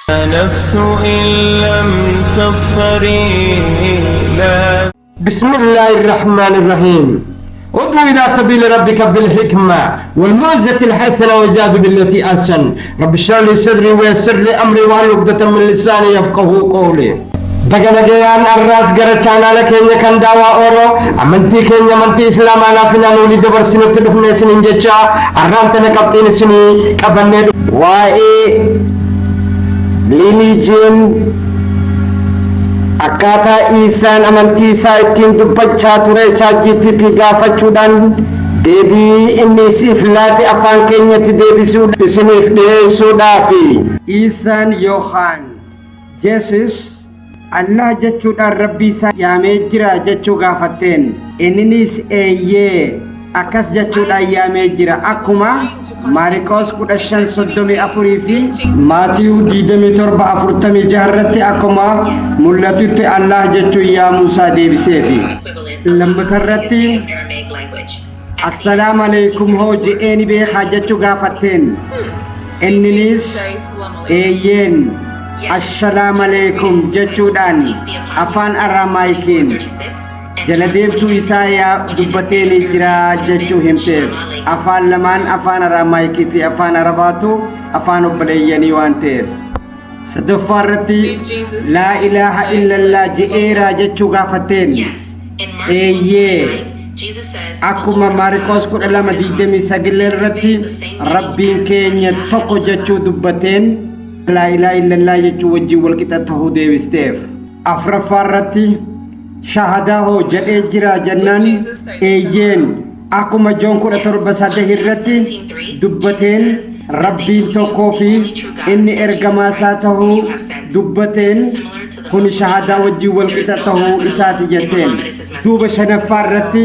نفس إن لم تظفري لا. بسم الله الرحمن الرحيم. ادعو إلى سبيل ربك بالحكمة والموعظة الحسنة وجادل بالتي أحسن. رب اشرح لي صدري ويسر لي أمري واحلل عقدة من لساني يفقهوا قولي. Baga nagayaan arraas gara chaanaala keenya kan Daawaa Ooroo, amantii keenya, amantii Islaamaa laafinaan walii dabarsinutti dhufne isiniin jecha. Arraan tana qabxiin isinii qabannee waa'ee religion, akkaataa Iisaan amantii isaa ittiin dubbachaa ture ChatGPT gaafachuudhaan deebii inni isiif laate afaan keenyatti deebisuu isiniif dhiyeessuudhaafi. Iisaan yookaan Jesus Allah jechuudhaan Rabbii isaa yaamee jira jechuu gaafatteen, inninis eeyyee, akkas jechuudhaan yaamee jira, akkuma Maariqoos 15:34 fi Maatiyuu 27:46 irratti akkuma mul'atutti Allah jechuun yaamuu isaa deebiseefi. Lammata irratti assalaamu alaikum hoo je'ee ni beekaa jechuu gaafatteen, inninis eeyyeen, assalaamu alaikum jechuudhaan afaan Araamaayikiin jala deemtuu isaa yaa dubbatee jira jechuu himteef. Afaan lamaan, afaan Araamaayikii fi afaan Arabaatu afaan obboleeyyanii waan ta'eef. Sadaffaa irratti laa ilaaha illallah je'eeraa jechuu gaafatteen, eeyyee, akkuma Maariqoos 12:29 irratti Rabbiin keenya tokko jechuu dubbateen laa ilaaha illallah jechuu wajjin walqixa tahuu deebisteef. Afraffaa irratti shahadaa hoo jedhee jira jennaan, eeyyeen, akkuma Joon 17:3 irratti dubbateen Rabbiin tokkoo fi inni ergamaa isaa tahuu dubbateen, kun shahadaa wajjin walqixa tahuu isaati jetteen. Duuba shanaffaa irratti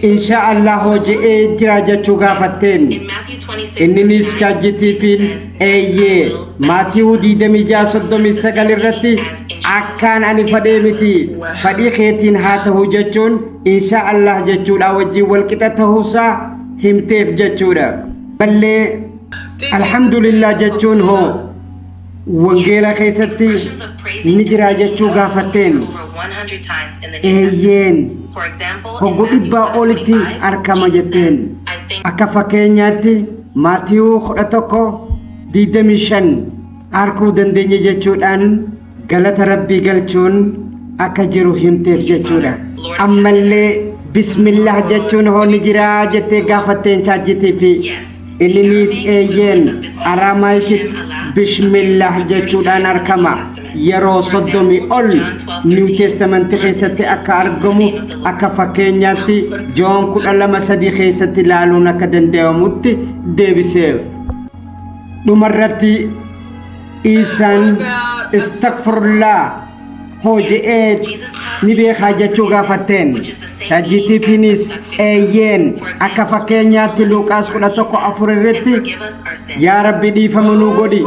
insha Allah hoo je'ee jira jechuu gaafatteen, inninis ChatGPT'n eeyyee, Maatiyuu 26:39 irratti akkaan ani fadhee miti, fadhii keetiin haa ta'u jechuun insha Allah jechuudha wajjin walqixa ta'uusaa himteef jechuudha. Ballee alhamdulillah jechuun hoo wangeela keessatti ni jira jechuu gaafatteen, eeyyeen, hoggu 100 olitti argama jetteen. Akka fakkeenyaatti Maatiyuu 11:25 arguu dandeenya jechuudhaan galata Rabbii galchuun akka jiru himteef jechuudha. Ammallee bismillah jechuun hoo ni jira jettee gaafatteen ChatGPT, inninis eeyyeen, Araamaayikitti bishmillah jechuudhaan argama, yeroo 30 ol New Testament keessatti akka argamu, akka fakkeenyaatti Joon 12:3 keessatti ilaaluun akka danda'amutti deebiseef. Dhumarratti Iisaan istagfirullah hoo je'ee ni beekaa jechuu gaafatteen, ChatGPTnis eeyyeen, akka fakkeenyaatti Luuqaas 11:4 irratti yaa Rabbi, dhiifama nuu godhi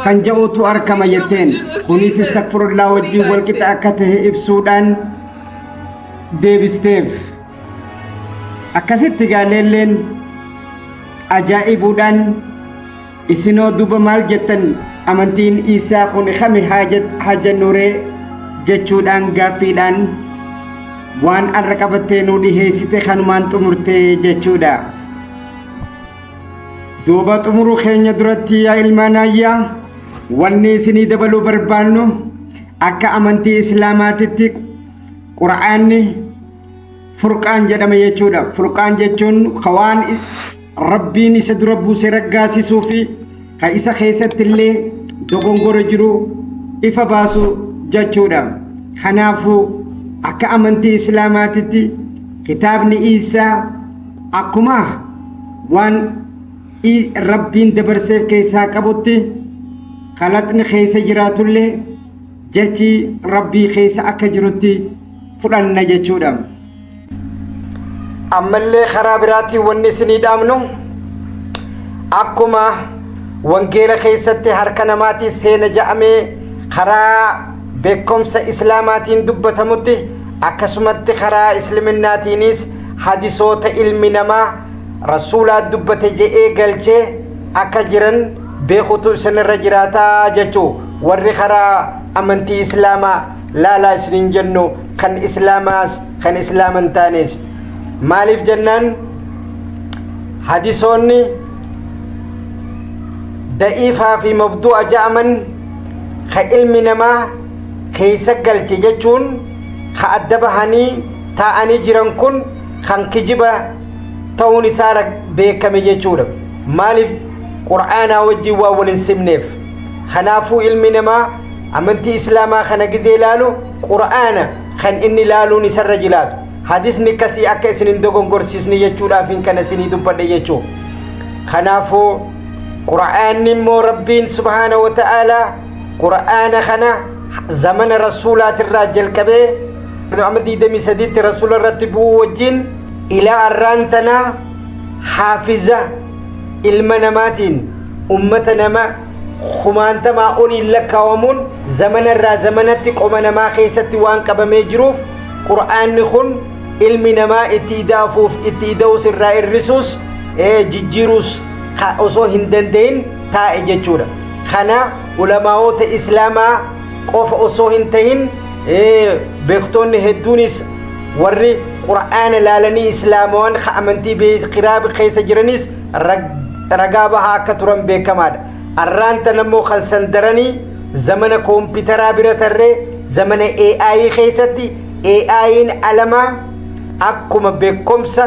kan jedhutu argama jetteen. Kunis istagfirullah wajjin walqixa akka ta'e ibsuudhaan deebisteef. Akkasitti gaaleelleen ajaa'ibuudhaan. Isinoo duba maal jettan? Amantiin Isaa kun kami haa jennuree jechuudhaan gaaffiidhaan waan arra qabattee nuu dhiheessite kanumaan xumurtee jechuudha. Duuba xumuruu keenya duratti, yaa ilmaan ayyaa, wanni isinii dabaluu barbaannu, akka amantii Islaamaatitti Qura'aanni Furqaan jedhama jechuudha. Furqaan jechuun waan Rabbiin isa dura buuse raggaasisuu fi kan isa keessatti illee dogongora jiru ifa baasu jechuudha. Kanaafuu akka amantii Islaamaatitti kitaabni Isaa akkuma waan Rabbiin dabarseef keessaa qabutti kalaxni keessa jiraatullee jechi Rabbii keessa akka jirutti fudhanna jechuudha. Ammallee karaa biraatiin wanni isinii dhaamnu, akkuma wangeela keessatti harka namaatiin seena ja'amee karaa beekumsa Islaamaatiin dubbatamutti, akkasumatti karaa Islaminaatiinis hadisoota ilmi namaa Rasuulaa dubbate je'ee galchee akka jiran beekutu isinirra jiraataa jechuu. Warri karaa amantii Islaamaa laalaa isiniin jennu, kan Islaamaas kan Islaama hin taanes. Maaliif jennaan, hadisoonni da'iifaa fi mabdu'a ja'aman ka ilmi namaa keessa galche jechuun ka adda bahanii taa'anii jiran kun kan kijiba ta'uun isaa beekame jechuudha. Maaliif? Qur'aanaa wajjin waan wal hin simneef. Kanaafuu ilmi namaa amantii Islaamaa kana gizee laalu Qur'aana kan inni laaluun isarra jiraatu. Hadisni akkasii akka isin hin dogongorsiisne jechuudhaafin kana isinii dubbadhe jechuu. Kanaafuu Qur'aanni immoo Rabbiin subhaana wa ta'aalaa Qur'aana kana zamana rasuulaatirraa jalqabee amma 23tti rasuula irratti bu'uu wajjin ilaa arraan tanaa haafiza ilma namaatiin ummata nama kumaantamaa oliin lakkaawamuun zamana irraa zamanatti qoma namaa keessatti waan qabamee jiruuf, Qur'aanni kun ilmi namaa itti ida'afuuf itti ida'uus irraa hir'isuus jijjiiruus osoo hin danda'in taa'e jechuudha. Kana ulamaa'ota Islaamaa qofa osoo hin tahin beektoonni hedduunis, warri Qur'aana laalanii Islaamawwan amantii kiraaba keessa jiranis ragaa bahaa akka turan beekamaadha. Arraan tan ammoo kan sandaranii zamana koompitaraa bira tarree zamana AI keessatti AI'n alamaa akkuma beekumsa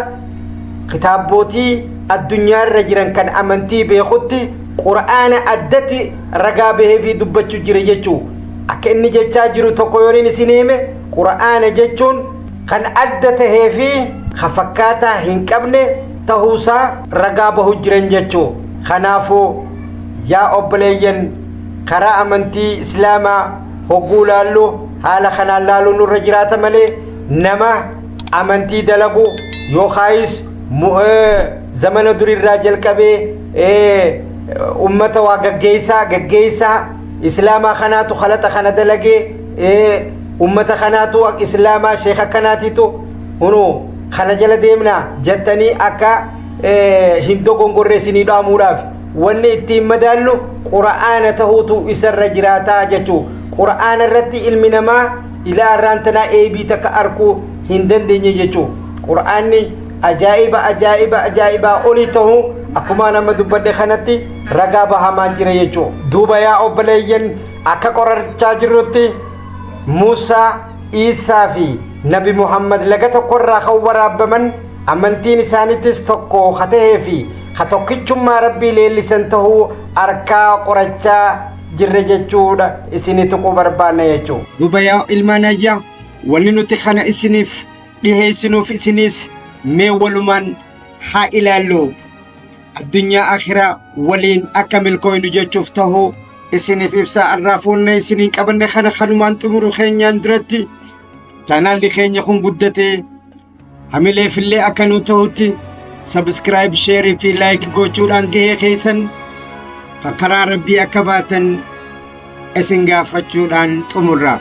kitaabotii addunyaarra jiran kan amantii beekutti Qur'aana addatti ragaa bahee fi dubbachuu jira jechuu. Akka inni jechaa jiru tokko yooniin isin hime, Qur'aana jechuun kan adda tahee fi ka fakkaataa hin qabne ta'uusaa ragaa bahu jiran jechuu. Kanaafuu yaa obboleeyyan, karaa amantii Islaamaa hogguu laallu haala kanaan laaluu nurra jiraata malee nama amantii dalagu yookaayis zamana durirraa jalqabee ummata waa gaggeessaa gaggeessaa Islaamaa kanaatu kalaxa kana dalagee, ummata kanaatu Islaamaa sheeka kanaatitu hunu kana jala deemna jettanii akka hin dogongorre isinii dhaamuudhaaf, wanni ittiin madaallu Qura'aana ta'uutu isarra jiraataa jechuu. Qura'aana irratti ilmi namaa ilaa arraan tanaa eebii takka arkuu hin dandeenye jechuu. Qura'aanni ajaa'iba ajaa'iba ajaa'ibaa olii ta'uu akkuma nama dubbadhe kanatti ragaa bahamaa jira jechuu. Duuba yaa obboleeyyan, akka qorachaa jirrutti Muusaa, Iisaa fi Nabi Muhammad laga tokkorraa kan waraabaman, amantiin isaanittis tokko ka tahee fi ka tokkichummaa Rabbii leellisan ta'uu harkaa qorachaa jirre jechuudha isinii tuquu barbaanna jechuu. Duuba yaa ilmaan ayyaa, wanni nuti kana isiniif dhiheessinuuf isiniis mee walumaan haa ilaallu, addunyaa akhiraa waliin akka milkooynu jechuuf tahuu isiniif ibsaa. Irraa fuullee isiniin qabanne kana kanumaan xumuru keenyaan duratti, chaanaalli keenya kun guddatee hamileefillee akka nu ta'utti subscribe, share fi like gochuudhaan gahee keessan kan karaa Rabbii akka baatan isin gaafachuudhaan xumurra.